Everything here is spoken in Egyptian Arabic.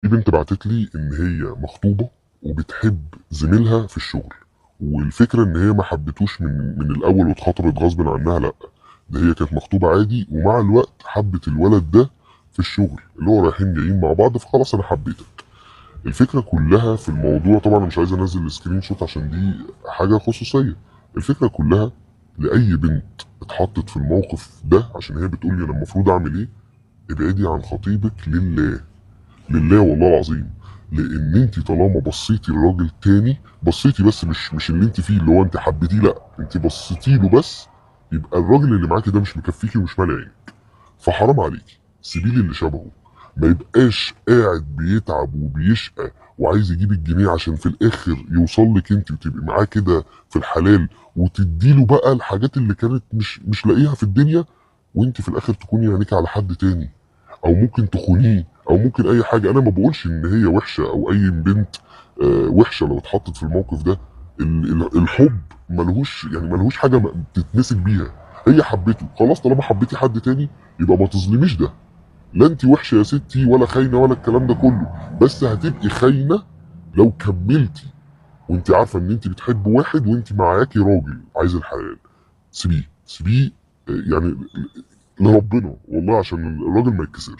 بنت بعتت لي ان هي مخطوبه وبتحب زميلها في الشغل، والفكرة ان هي ما حبتوش من الاول واتخطبت غصب عنها، لا ده هي كانت مخطوبه عادي ومع الوقت حبت الولد ده في الشغل اللي هو رايحين جايين مع بعض، فخلاص انا حبيتك. الفكرة كلها في الموضوع، طبعا انا مش عايز انزل ال screenshot عشان دي حاجة خصوصية. الفكرة كلها لاي بنت اتحطت في الموقف ده، عشان هي بتقول لي انا المفروض اعمل ايه، ابعدي عن خطيبك لله، لله والله العظيم. لان انت طالما بصيتي لراجل تاني، بصيتي بس مش اللي انت فيه اللي هو انت حبيتيه، لا انت بصيتي له بس، يبقى الراجل اللي معاكي ده مش مكفيكي ومش مالي عينك. فحرام عليكي، سيبيه اللي شبهه، ما يبقاش قاعد بيتعب وبيشقى وعايز يجيب الجنيه عشان في الاخر يوصل لك انت وتبقي معاه كده في الحلال، وتديله بقى الحاجات اللي كانت مش لاقيها في الدنيا، وانت في الاخر تكوني عينيك على حد تاني، او ممكن تخونيه، او ممكن اي حاجة. انا ما بقولش ان هي وحشة او اي بنت وحشة لو اتحطت في الموقف ده. الحب ملهوش، يعني ملهوش حاجة تتمسك بيها. هي حبته خلاص، طالما حبيتي حد تاني يبقى ما تظلميش ده. لا انت وحشة يا ستي ولا خاينه ولا الكلام ده كله، بس هتبقي خاينه لو كملتي وانت عارفه ان انت بتحب واحد وانت معاكي راجل عايز الحلال. سيبيه، سيبيه يعني لربنا والله، عشان الراجل ما يتكسرش.